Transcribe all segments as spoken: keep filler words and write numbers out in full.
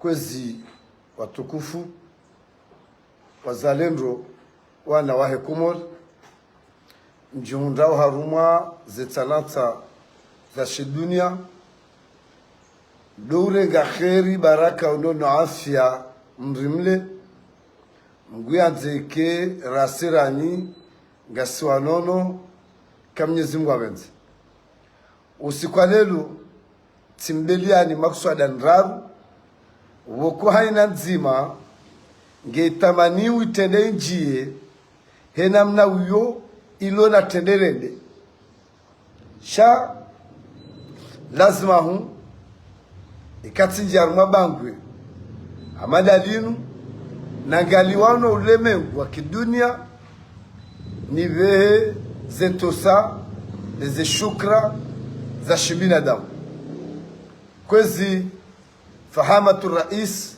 Kwezi watukufu, wazalendo, wana wahe Komori, mdjihundrao harumwa ze tsanantsa za shidunia, ndo urenga kheri, baraka, unono, afya, mrimle, Mngu yandze ike rasi ranyi ngasi wanono, ka Mnyezi Mngu apvendze. Usiku wa lelo, tsimbeliani makuswada ndraru, woko haina ndzima, nge itamani uitrende indjiye, he namna uyo ilo na trende rende. Sha, lazima hu, ikatsi ndjia harumwa bangwe, amada linu, na ngaliwano ulemengu wa kidunia, nipvehe ze ntrosa, ne ze shukra za shibinadamu. Kwezi Fahamatu Rais,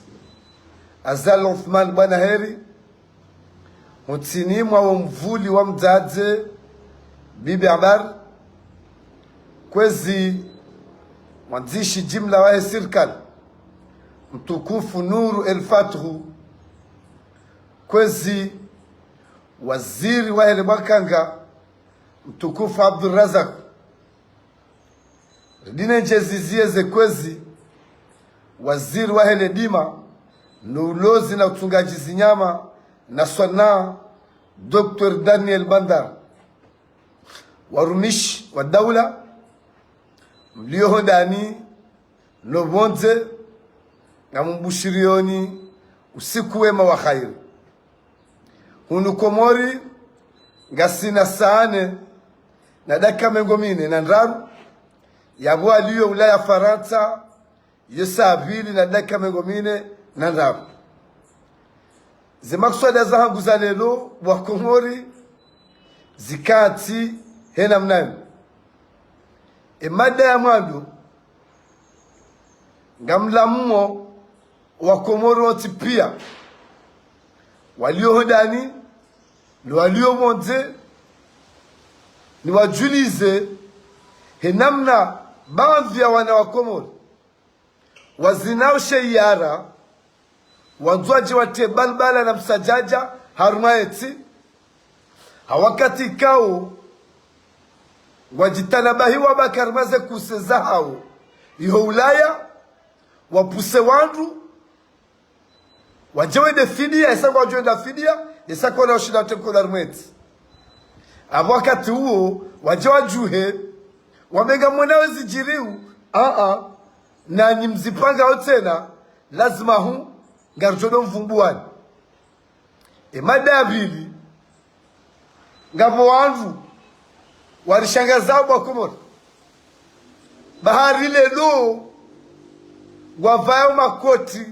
Azali Othman Bwana Heri, ho ntsini mwa wo mvuli wa mdzadze Bibi Amar, kwezi mwandzishi jimla wahe sirikali, mtukufu Nuru El Fathu, kwezi waziri wahe le makanga, mtukufu Abdul Razak, ridine ndje ziziye ze kwezi, waziri wahe le dima, no ulozi na utsungaji zinyama, na swanaa, Docteur Daniel Bandar. Warumishi wa daula, mlio ho ndani, no pvondze, ngamumbushirioni usiku wema wa kheri. Hunu Komori, ngasina saa nne na dakika mengo mine na ndraru, yapvo aliyo Ulaya Farantsa, yo saa mbili na dakika mengo mine na ndraru. Ze makuswada zahangu za lelo, wa Komori, zikantsi he namna inu. E mada ya mwando, ngamlamuo wa Komori wontsi pia, walio ho ndani, no walio pvondze, niwajulize he namna baadhwi ya wana wa Komori, wazinao she iyara, wandzwadje watie balbala na msadjadja harumwa entsi, ha wakati ikao ngwadjitanabahi wabaki harumwa ze kuse zahawo iho Ulaya, wapuse wandru, wadje wende fidia, esa ngwadjo wenda fidia, esa kona ushinda wate mkono harumwa entsi. Apvo wakati uwo, wadje wadjuhe, wambe ngamwonao zidjiriwo, aa, nanyi mzipangao tsena, lazima hu, ngaridjo ndo mvumbuwani. E mada ya pvili, ngapvo wandru warishangazao wa Komori. Bahari lelo, ngwapvayao makoti.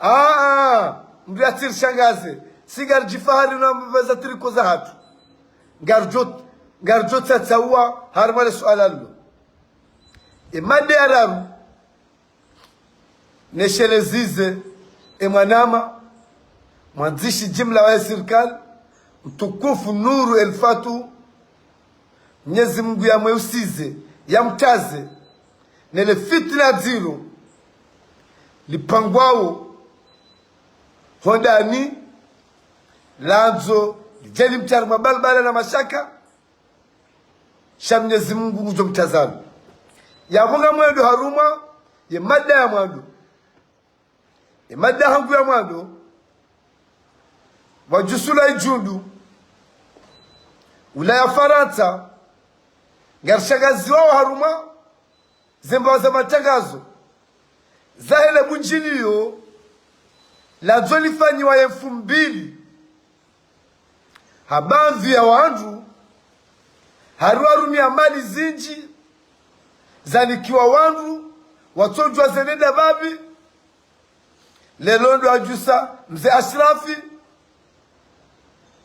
Aa, mndru yatsirishangaze. Si ngaridjifahari na mavazi ya triko zahatru. Ngaridjo, ngaridjo tsatsaua harumwa le suala lilo. E mada ya raru, neshelezeze, e mwanama, mwandzishi jimla wa sirikali, mtukufu Nuru El Fathu, Mnyezi Mngu yamweusize, yamtaze, nele fitina dziro, lipangwao, ho ndani, landzo, lidje limtrie harumwa balbala na mashaka, sha Mnyezi Mngu ngudjo mtazani. Yapvo ngamwendo harumwa, ye mada ya mwando. Ye mada hangu ya mwando, pvwadjusula idjundu, Ulaya Farantsa, ngarishangaziwao harumwa, ze mbawa za matangazo, zahele mdjini yo, landzo lifanyiwa ye mfumbili, ha baadhwi ya wandru, hari warumia mali zindji, zanikiwa wandru, watsodjuwa zenenda pvapvi, lelo ndo adjusa mze Ashrafi,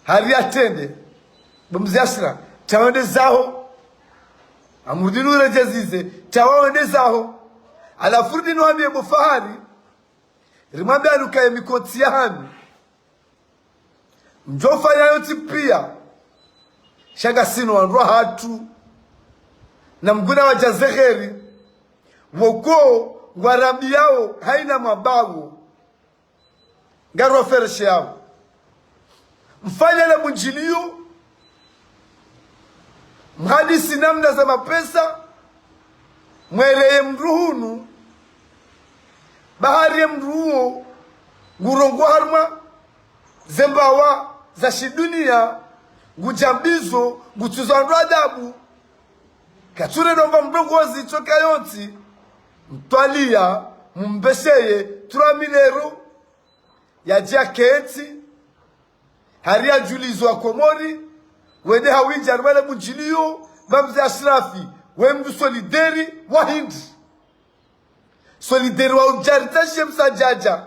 hari yatrende, bo mze Ashra, tsa wende zaho, amrudi nuredjezize, tsa wende zaho, halafu rudi nuhambie bo Fahari, rimwambia nukaye mikotsi yahanyu. Mdjofanya yontsi pia. Sha ngasina wandru wahatru. Na Mngu nawadjaze kheri. Woko ngwarambiyao haina mabawo, ngarwaferesheyao. Mfanye le mundjiliyo, mhadisi namna za mapesa, mwereye mndru hunu, bahari ye mndru uwo, ngurongoa harumwa ze mbawa za shiduniya, ngudjambizo, ngutsuzo wandru adabu. Katsurendo mba mrongozi tsoka yontsi, mtwaliya, mumbesheye, trois mille euros, yadja ketsi, hari yadjulizo wa Komori, wende hawindji harumwa le mundjiliyo, ba mze Ashirafi, we mndru solidaire wa hindri. Solidaire wa udjaritsa she msadjadja.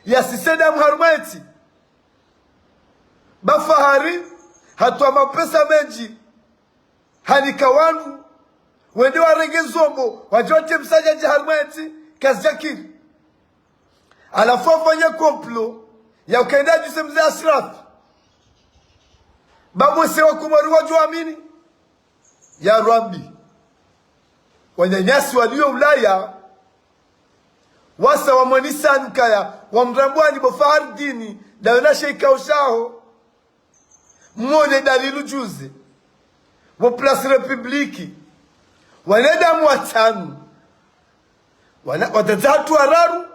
Yasise damu harumwa entsi. Ba Fahari, hatowa mapesa mendji. Hanika wandru, wende warenge zombo, wadje watre msadjadja harumwa entsi, kazidjakiri. Halafu wafanya complot, ya ukaenda yadjuse mze Ashirafi. Ba mwese wa Komori wadjoamini. Ya Rabbi. Wananyasi waliyo Ulaya, wasa wamwenisa nukaya, wamrambwani bo Fahardini, ndawe na she ikao shaho. Mwone dalili udjuze. Wo Place République. Wanadamu watsanu. Wana, wadzadze watru wararu,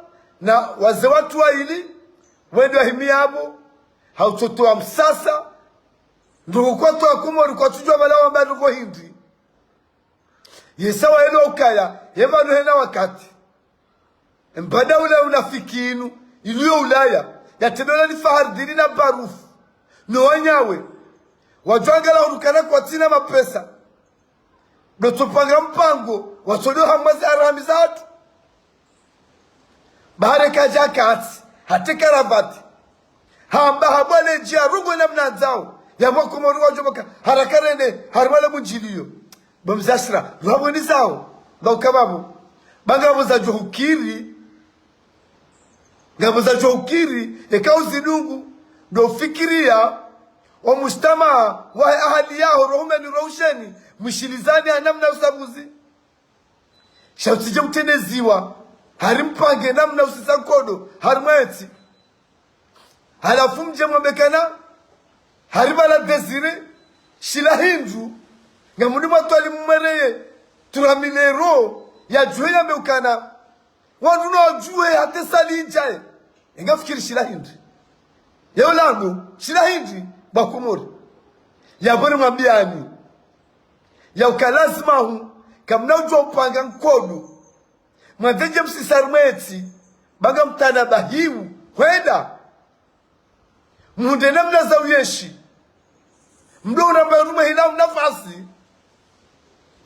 na wazee watru wayili, wende wahimi yapvo, hau tsotowa msasa, ndrungu kwatru wa Komori kwatsudjuwa pvala wamba ndrungu hindri. Yesa waelewa ukaya, ye pvanu hena wakati. Mbada ula unafiki inu, iliyo Ulaya, yatrendwa ni Fahardini na Barufu, no wanyawe, wadjwangala hunu ukana kwatsina mapesa. Ndo tsopanga mpango, watsodo hamwa ze harami zatru. Bahari kadja katsi, hatre karavati. Hamba habwa le dji ya rungu namna ndzao. Ya mwa Komori wadjo pvoka, haraka rende, harumwa le mundjiliyo. Bo mze Ashira, rwabweni zao, ba uka pvapvo. Ba ngapvo zadjo hukiri, ngapvo zadjo hukiri, eka uzidungu, ndo ufikiriya, o mujtamaa, wahe ahali yaho, rohumeni, rohusheni, mwishilizani ha namna usabuzi. Sha utsidje utrendeziwa, hari mpange namna usisa nkodo, harumwa entsi. Halafu mdje mwambe kana, hari pvala Désiré, shila hindru, ngamuni mwatwali mumwereye, trois mille euros, yadjuhe yambe ukana, wandru no wadjuhe hata esali idjaye. Enga fikiri shila hindri. Yeo langu, shila hindri, ba Komori. Yapvo nimwambiyani. Ya uka lazima hu, kamuna udjuwa upanga nkodo. Mwandze msise harumwa entsi, ba ngamtanabahiwu, hwenda. Mhundre namna za uyenshi. Mdo uramba rumwe hila unafasi.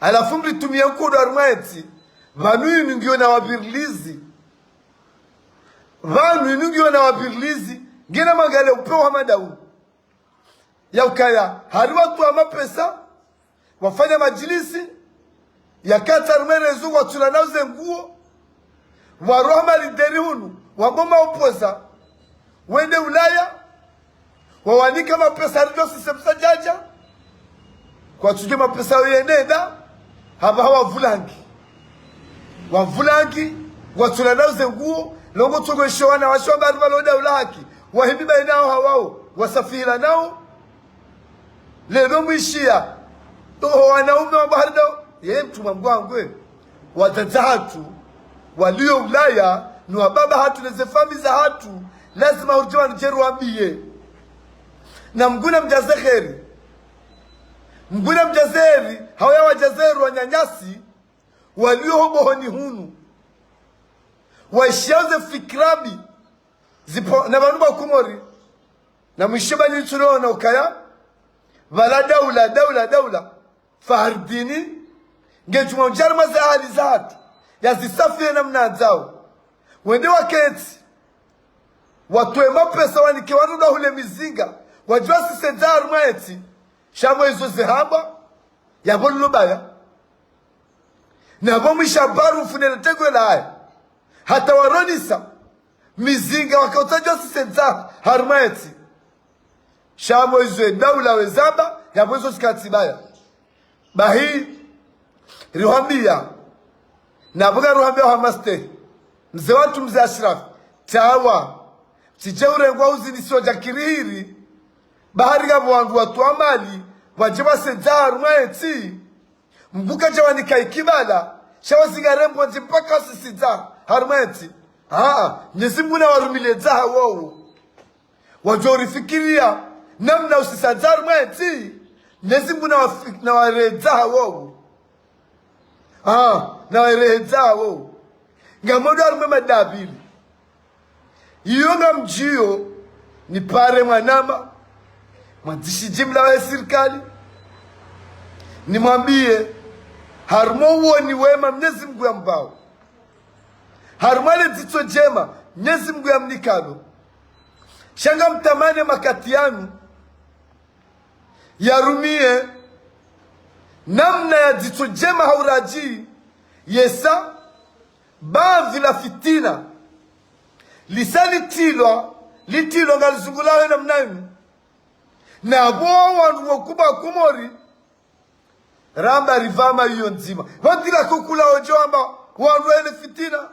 Halafu mritumiya nkodo harumwa entsi. Pvanu inu ngiyo na wapvirilizi. Pvanu inu ngiyo na wapvirilizi. Ngena mangale upewa madau. Ya ukaya, hari watru wa mapesa, wafanya madjilisi, ya katsa rumwe rezo, watsula nao ze nguo, waroha malideri hunu, waboma opoza, wende Ulaya, wawanika mapesa hari ndo sise msadjadja, kwatsudje mapesa yo yenenda, hapvaha wavulangi. Wavulangi, watsula nao ze nguo, longo tsongo isho wana washo bari pvalo daula haki, wahimi baina yao hawao, wasafihila nao, lelo mwishiya, toho wanaume wa bahari dao, ye mtrumwa mgwangwe, wadzadze hatru, waliyo Ulaya, ni wababa hatru, neze fami za hatru, lazima hurudje wanu dje ruwambiye. Na Mngu namdjaze heri. Mngu namdjaze heri, hauya wadjaze heri wananyasi, waliyo ho bohoni hunu. Waishiya ze fikira mbi, zipvo, na pvanu ba Komori. Na mwishe ba nitsulo na ukaya, pvala daula, daula, daula. Fahardini, nge djumwa undjari mwa ze ahali za hatru, yazisafiye namna ndzao. Wende waketsi, watowe mapesa wanike wandru wahule mizinga, wadjuwa sise dza harumwa entsi, sha pvo izo zehamba, yapvo lilo baya. Na pvo mwisha Barufu nele tengwe laye. Hata waronisa, mizinga wakautsadjuwa sise dza harumwa entsi. Sha pvo izo e daula wezamba, yapvo izo zikatsi baya. Bahi, rihwambiya, Na pvo ngaruhambia hamaste, mze watru, mze Ashirafi, tawa, tsidje urengwa uzinisiwa dja kirihiri, bahari ngapvo wandru watru wa mali, wadje wasedza harumwa entsi, Mngu kadja wanika ikibala, sha wazinga rembo ndzi mpaka wasisidza harumwa entsi. Haa, Mnyezi Mngu nawarumile dzaha wowo. Wadjo urifikiria, namna usisadza harumwa entsi, Mnyezi Mngu nawafi-, nawaredzaha wowo. Haa, nawaredzaha wowo. Ngamwendo harumwa madabili. Iyo ngamdjiyo, nipare mwanama, mwandzishi jimla wa sirikali, nimwambie, harumwa uwoni wema Mnyezi Mngu yampvao. Harumwa le dzitso djema Mnyezi Mngu yamnikalo. Sha ngamtamani makati yanu, yarumie namna ya dzitso djema hauradji, yesa, bavi la fitina. Lisa litilwa, litilwa ngalizungulao namna inu. Na pvo wandru wakubwa Komori, ramba ripvama iyo ndzima. Pvatila kukula odjo wamba wandru wele fitina.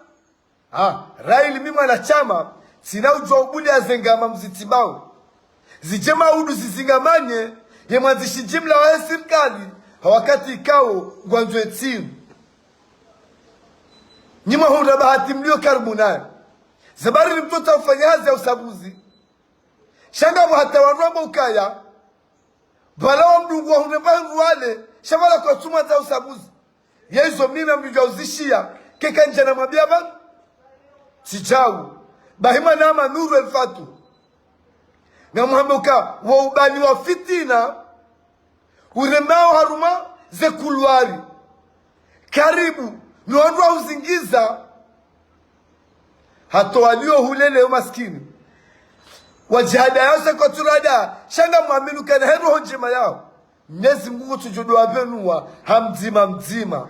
Ha, raili mi mwanashama, tsina udjuwa ubuli ya zengama mzitibao. Zidje maudu zizingamanye, ye mwandzishi jimla wa sirikali, ha wakati ikao ngwandzo etsinu. Nyi mwahundra bahati mlio karibu nayo. Zabari ni mtoto ufanya hazi ya usabuzi. Sha ngapvo hata wandru wamba ukaya, pvala wa mdungu wahundre mba hindru wale, sha pvala kwatsumwa za usabuzi. Ye izo mimi mdru dja uzishiya, keka ndjana mwambia pvanu. Tsidjau. Bahi mwanama Nuru El Fatu. Ngamuhambe uka, wo ubani wa fitina, uremao harumwa ze kulwari. Karibu, no wandru wa uzingiza. Hata walio hulele yo maskini. Wa jihada yao se kwaturada, sha ngamwamini ukana he roho ndjema yao. Mnyezi Mngu kutsudjudu wapenuwa, ha mdzima mdzima.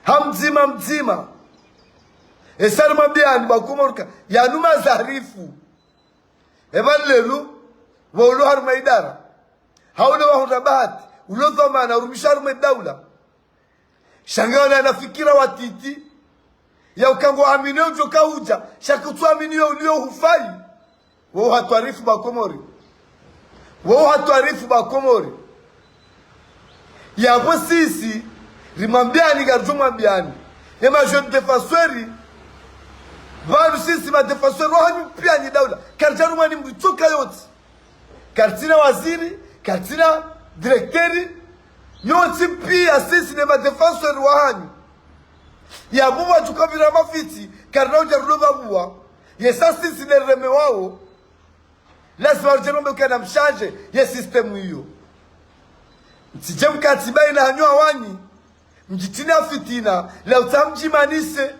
Ha mdzima mdzima. Esa rimwambiani ba Komori ka, yanu mazaharifu. Eba lelu, wa ulo harumwa idara. Hau le wahundra bahati, ulo dhwamana, urumisha harumwa daula. Sha nge wana na fikira watiti. Ya uka ngwaamini udjo ka udja, sha kutsuamini yo ulio hufai. Wo uhatwarifu ba Komori. Wo uhatwarifu ba Komori. Yapvo sisi, rimwambiani, ngaridjo mwambiani. Ye ma jeunes défenseurs, pvanu sisi ma défenseurs wahanyu pia nyi daula. Karidja rumwani mdru tsoka yontsi. Karitsina waziri, karitsina directeur, nyontsi pia sisi ne ma défenseurs wahanyu. Yapvo wadjuka pvira mafitsi, karina udja rulo pvapvuwa. Yesa sisi ne reme wawo. Lazima rudje rombe ukana mshandje ye système iyo. Mtsidje mkatsi baina hanyu hawanyi, mdjitini ha fitina, la utsaha mdjimanise.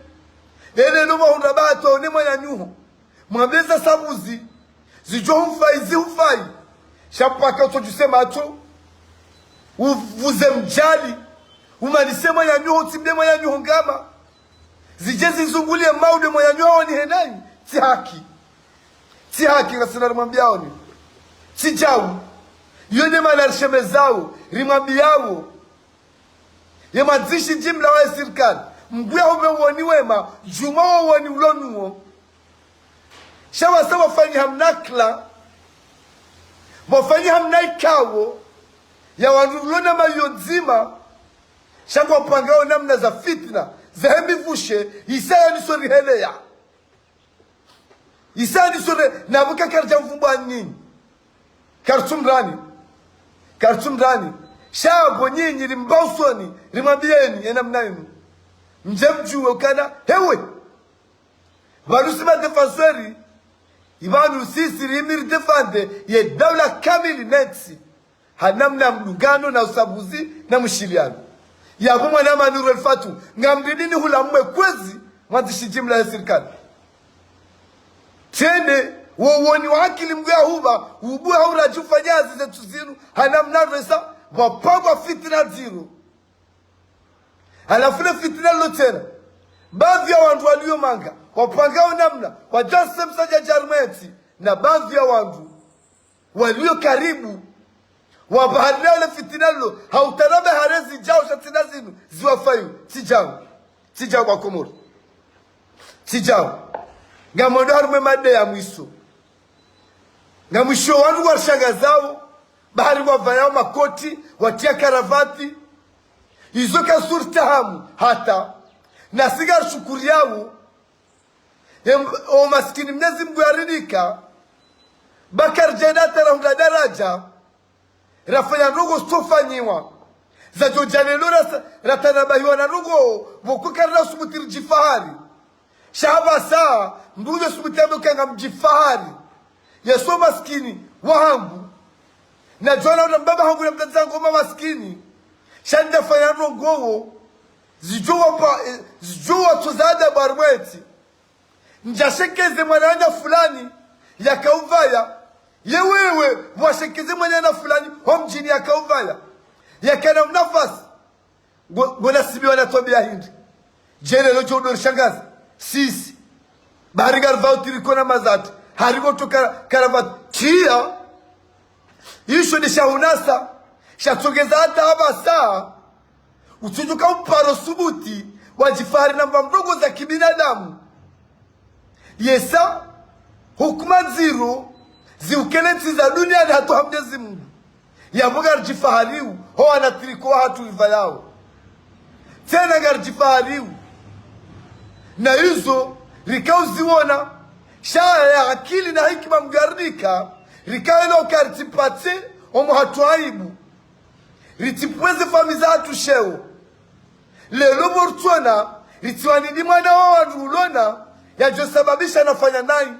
Ele no mwahundra bahati wa une mwananyuho. Mwambe za sabuzi, zidjo humfai, zihufai. Sha mpaka utsodjuse matso, uvuze mdjali, umanise mwananyuho, utsimbe mwananyuho ngama. Zidje zizungulie maudu mwananyuho woni henani, tsi haki. Tsi haki ngasina rimwambiaoni. Tsidjau. Iyo nde mana rishemezao, rimwambiao. Ye mwandzishi jimla wa sirikali, Mngu yahupve uwoni wema, djumwa wo uwoni ulo nuwo. Sha wasa wafanyiha mnakla, wafanyiha mnaikawo, ya wandru ulo na mayo ndzima, sha ngwapangao namna za fitina, za hemivushe, isa ya niso riheleya. Isa ya niso re, na pvo ka karidja mvumbwa nyinyi. Karitsumrani. Karitsumrani. Sha pvo nyinyi rimba usoni, rimwambieni, ye namna inu. Mdje mdjuwe ukana, hewe. Pvanu si ma défenseurs, ipvanu sisi rimi ridéfendre, ye daula kamili ne ntsi. Ha namna mdungano na usabuzi na mshiliano. Yapvo mwanama Nuru El Fatu, ngamridini hula mwe kwezi, mwandzishi jimla ya sirikali. Tsende, wo uwoni wa akili Mngu yahupva, ubuwa hauradji ufanya hazi zetsu zinu, ha namna resa, pvapangwa fitina ndziro. Halafu le fitina lilo tsena. Baadhi ya wandru walio manga, wapangao namna, wadjase msadja djarumenti, na baadhi ya wandru walio karibu, wapvahalilao le fitina lilo, ha utarabe harezi djao sha tsina zinu, ziwafayo, tsi djao. Tsi djao bo Wakomori. Tsi djao. Ngamwendo harumwa ye mada ya mwiso. Ngamwishiyo wandru warishangazao, bahari wapvayao makoti, watriya karavati. Izo kazitsuri tahamu, hata. Nasi ngarishukuriyao, ye m-, o masikini Mnyezi Mngu yarinika, ba karidjenda hata rahundra daradja, rafanya ndrongo zitsofanyiwa. Zadjo dja leo rasa-, ratanabahiwa na ndrongo, pvoko karina usubuti ridjifahari. Sha hapvasa, mndru udjo subuti yambe ukaya ngamdjifahari. Yesu masikini, wahangu. Nadjua na mbaba hangu na mdzadze hangu wo masikini. Sha ndjafanya ndrongo wo. Zidjo wapva, eh, zidjo watsoza adabu harumwa yentsi. Ndjashekeze mwananya fulani yakauvaya. Ye wewe, washekeze mwananya fulani, ho mdjini yakauvaya. Yakana unafasi. Ngo-, ngonasibiwa na twabiya hindri. Dje leo djo udorishangaza. Sisi. Bahari ngarivao triko na mazati. Hariko to kara-, karavati. Tsiya. Isho ni sha unasa. Shatsongeza hata hapvasa. Utsudjuka uparo subuti, wadjifahari na mba ndrongo za kibinadamu. Yesa, hukuma ndziro, ziukele ntsi za duniani hata ha Mnyezi Mngu. Yapvo ngaridjifahariyo, ho wana triko wahatru rivayao. Tsena ngaridjifahariyo. Na izo, rikauziona, sha ya akili na hikima Mngu yarinika, rikaelewa uka ritsipvatse, omwahatru aibu. Ritsipvweze famiyi zahatru sheo. Leo pvo ritsona, ritsiwanidi mwana wa wandru ulona, yadjo sababisha nafanya nayi.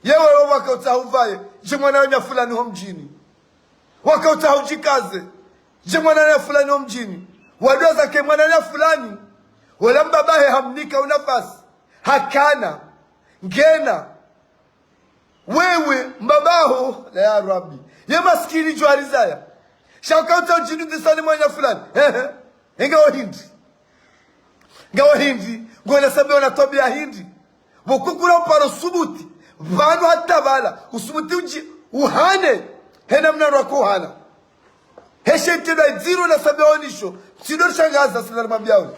Ye wewe wakautsaha uvaye, dje mwananya fulani ho mdjini. Wakautsaha udjikaze, dje mwananya fulani ho mdjini. Wadua zake mwananya fulani, wala mbabahe hamnika unafasi. Hakana, ngena, wewe, mbabaho, la ya Rabbi. Ye masikini djo harizaya. Sha ukautsaha udjinu ndisani mwananya fulani. Ehe. Ngawo hindri. Ngawo hindri. Ngonasabiwa na twabiya hindri. Pvoko kula uparo subuti. Pvanu hata pvala. Usubuti udji. Uhane. Hena mna rako uhana. Heshe tedwa idziro nasabiwa onisho. Tsidorishangaza sila mambiyao.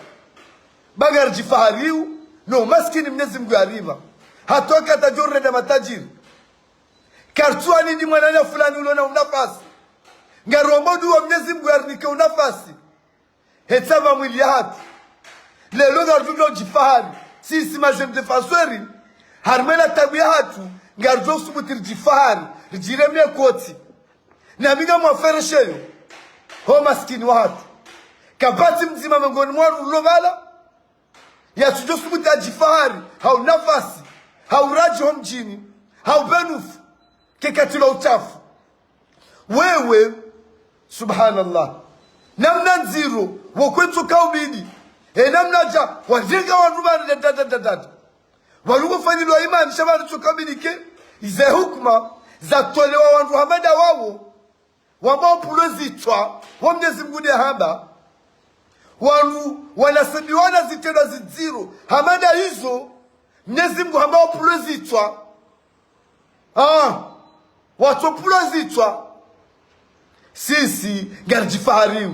Ba ngaridjifahariyo. No masikini Mnyezi Mngu yaripva. Hata wakati djo renda matajiri. Karitsuwanidi mwananya fulani ulona unafasi. Ngarombo dua Mnyezi Mngu yarinike unafasi. Hetsa pva mwili yahatru. Leo ngaridjo udjifahari. Sisi ma jeunes défenseurs. Harumwa ena tabu yahatru. Ngaridjo usubuti ridjifahari. Ridjireme koti. Na mi ngamwaferesheyo. Ho masikini wahatru. Kapvatsi mdzima mengoni mwa wandru ulo pvala. Yatsudjo subuti adjifahari. Ha unafasi. Ha uradji ho mdjini. Ha ubenufu. Kekatilo uchafu. Wewe, subhanallah. Namna ndziro, wo kwetsu kaubidi. E namna dja, wajenga wandru pvanu dadadadada. Waluko fanyilwa imani, sha pvanu tsu kaubidi ke, ize hukuma, zatolewa wandru hama nda wawo. Wamba upulwe zitswa, wa Mnyezi Mngu nde hamba. Wandru, wanasibiwa na zitrendwa zidziro, hama nda izo, Mnyezi Mngu hamba upulwe zitswa. Ah, watsopvulwa zitswa. Sisi, ngaridjifahariyo.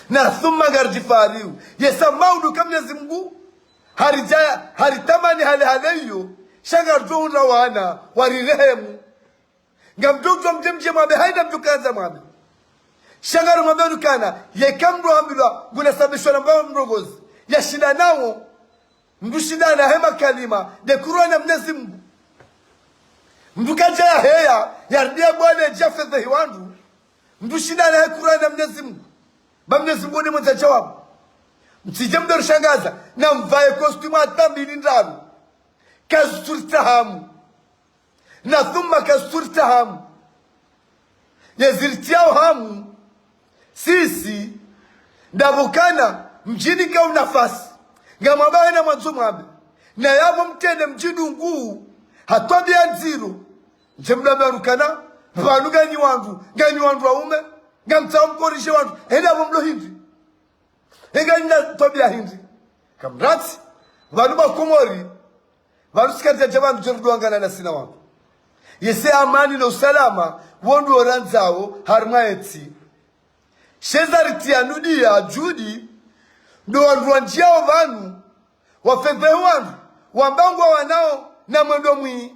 Na thumma ngaridjifahariyo. Yesa maudu ka Mnyezi Mngu. Haridja, haritamani hale hale iyo. Sha ngaridjo undra wana, warirehemu. Ngamdjo udjuwa mdje mdje mwambe, haina mdjo kandza mwambe. Sha ngarimwambe nukana, yeka mndru hambilwa, ngunasabishwa na mbawa mrongozi. Yashinda nawo, mndru shindana he makalima, nde kurwa na Mnyezi Mngu. Mndru kadja yaheya, yaridiya bwale dja fedhehi wandru. Mndru shindana he kurwa na Mnyezi Mngu. Ba Mnyezi Mngu nde mwendza djawabu. Mtsidje mdorishangaza, na mvaye kostimu hata mbili ndraru. Kazitsuri tahamu. Na thumma kazitsuri tahamu. Yeziritiao hamu. Sisi, ndapvo kana, mdjini ka unafasi. Ngamwambaye na mwandzo mwambe. Na yapvo mtrende mdjidungu, ha twabiya ndziro. Ndje mdambe wanu kana, pvanu nganyi wandru, nganyi wandru waume, ngamtsao mkorishe wandru, hende yapvo mlo hindri. Nganyi na twabiya hindri. Kamratsi, pvanu ba Komori, pvanu sikaridja dja pvanu dje ruduwangana na sina wandru. Yese amani no usalama, wo ndo randzao, harumwa yentsi. Sheza ritiya nudiya, judi, Ndo wandru wandjiao pvanu, wafedhehe wandru, wamba ngwawanao na mwendo mwi.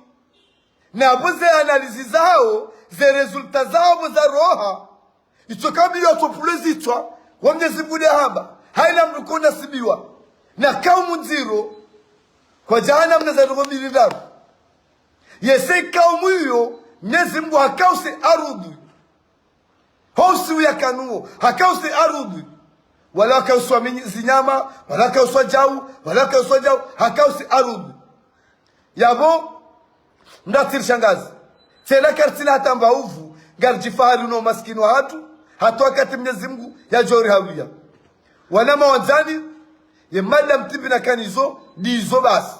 Na pvo ze analyse zahao, ze résultat zahao pvo zaroha. Itso kabili watsopvulwe zitswa, wa Mnyezi Mngu nde hamba, haina mndru konasibiwa na kaumu ndziro, kwa jahannam na za ndrongoo mbili ndraru. Yese kaumu iyo, Mnyezi Mngu hakausi arudhi. Hausi uyakanuo, hakausi arudhi. Wala wakausi wa minyi-, zinyama, wala wakausi wa djau, wala wakausi wa djau, hakausi arudhi. Yapvo, mndru atsirishangazi. Tsena karitsina hata mbauvu, ngaridjifahari no masikini wahatru, hata wakati Mnyezi Mngu yadjo rihaulia. Wanama wandzani, ye madam tibi na kanizo, ndizo basi.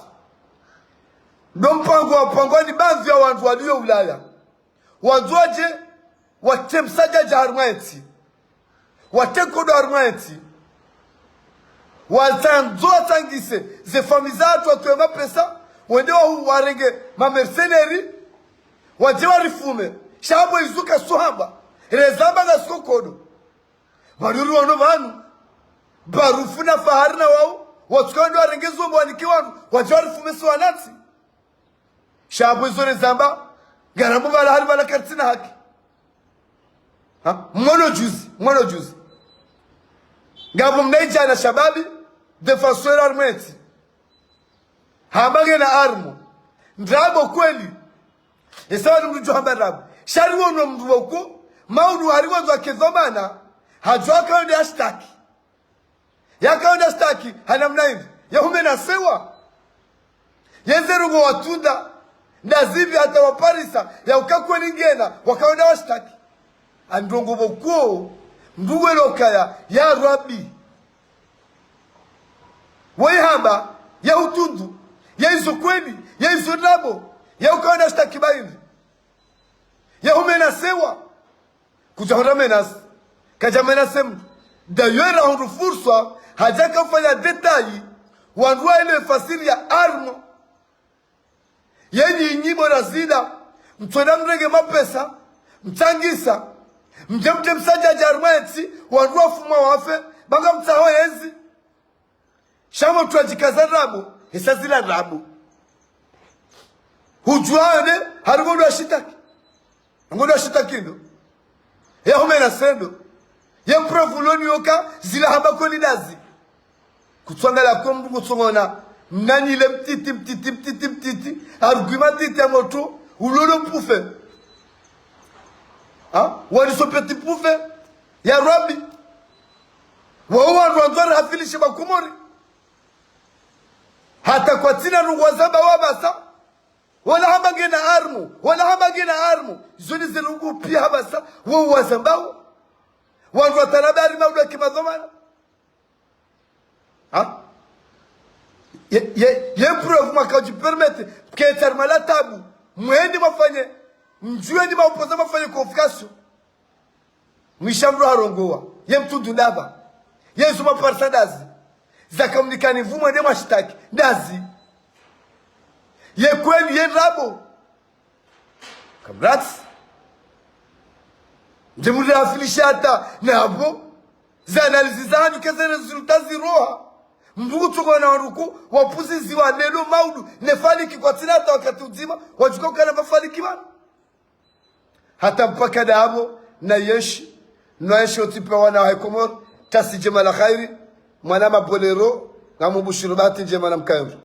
Ndo mpango wa pangwa ni baadhwi ya wandru walio Ulaya. Wandzo wadje, watre msadjadja harumwa entsi. Watre nkodo harumwa entsi. Watsandzo watsangise, ze famiyi zahatru watowe mapesa, wende wahu-, warenge ma mercenaires, wadje warifume. Sha pvo izo kasuhamba, rezamba ngasi nkodo. Pvanu ri wano pvanu, pvarufu na fahari na wao, watsuka wende warenge zombo wanike wanu, wadje warifume si wanantsi. Sha pvo izo rezamba, ngarambo pvala hari pvala karitsina haki. Ha? Mwono juzi, mwono juzi. Ngapvo mnaidjana shababi, défenseur harumwa entsi. Hamba ngena arme. Ndrabo kweli. Esa wali mndru djo hamba ndrabo. Sha ri wono mndru wauko, maudu hari wandzo wake dhwamana, hadjo haka wende ashtaki. Yaka wende ashtaki, ha namna hindri. Yahume na sewa. Yeze ndrongoo watsunda, ndazipvi hata waparisa, ya uka kweli ngena, waka wende washtaki. Androngo pvoko, mndru welo kaya, ya Rabbi. Waihamba, ya utundu, ya izo kweli, ya izo ndrabo, ya uka wende ashtaki bahindri. Yahume na sewa. Kudja hundra menace. Kadja menace mndru. D'ailleurs, ahundru furswa, hadja kafanya détail, wandru waelewe fasiri ya arme. Yenyi inyi bora zida, mtswenda mrenge mapesa, mtsangisa, mdje mtre msadjadja harumwa entsi, wandru wafumwa wafe, ba ngamtsaho yezi. Sha motru adjikaza ndrabo, hesa zila ndrabo. Hudjuwa ne, hari ngodjo washitaki. Ngodjo washitaki ndo. Yahume na sendo. Ye preuve uloni yoka, zila hamba kweli ndazi. Kutswangala ko mndru kutsongona. Mnani ile mtiti, mtiti, mtiti, mtiti. Argument titi ya motru, ulolo mpufe. Ha? Waliso petit pufe. Ya Rabbi. Wao wandru wandzo warihafilishe ba Komori. Hata kwatsina ndrongoo wazamba wapvasa. Wala hamba ngena arme. Wala hamba ngena arme. Zo ni ze ndrongoo pia hapvasa. Wao wazambao. Wandru watalaba ari maudu ya kimadhwamana. Ha? Ye, ye, ye preuve mwaka udji permettre. Ketsi harumwa la tabu. Mwendi mwafanye. Mdjuwe ni maopposants mwafanye convocation. Mwisha mndru harongowa. Ye mtundu ndapvi. Ye zuma parisa ndazi. Zaka mnikani mvumo nde mwashitaki. Ndazi. Ye kweli ye ndrabo. Kamrats. Nde mndru afilisha hata. Na apvo. Za analyse zahanyu ke ze résultat ziroha. Mndru kutsongona wandru ku. Wapuziziwa lelo maudu. Ne faliki kwatsina hata wakati udzima. Wadjuka ukana mafaliki pvanu. Hata mpaka ndapvo, na yenshi, no yenshi otsipe wana wa Komori, tasi djema la khairi, mwana mabolero, ngamubushiro bahati ndjema na mkayo.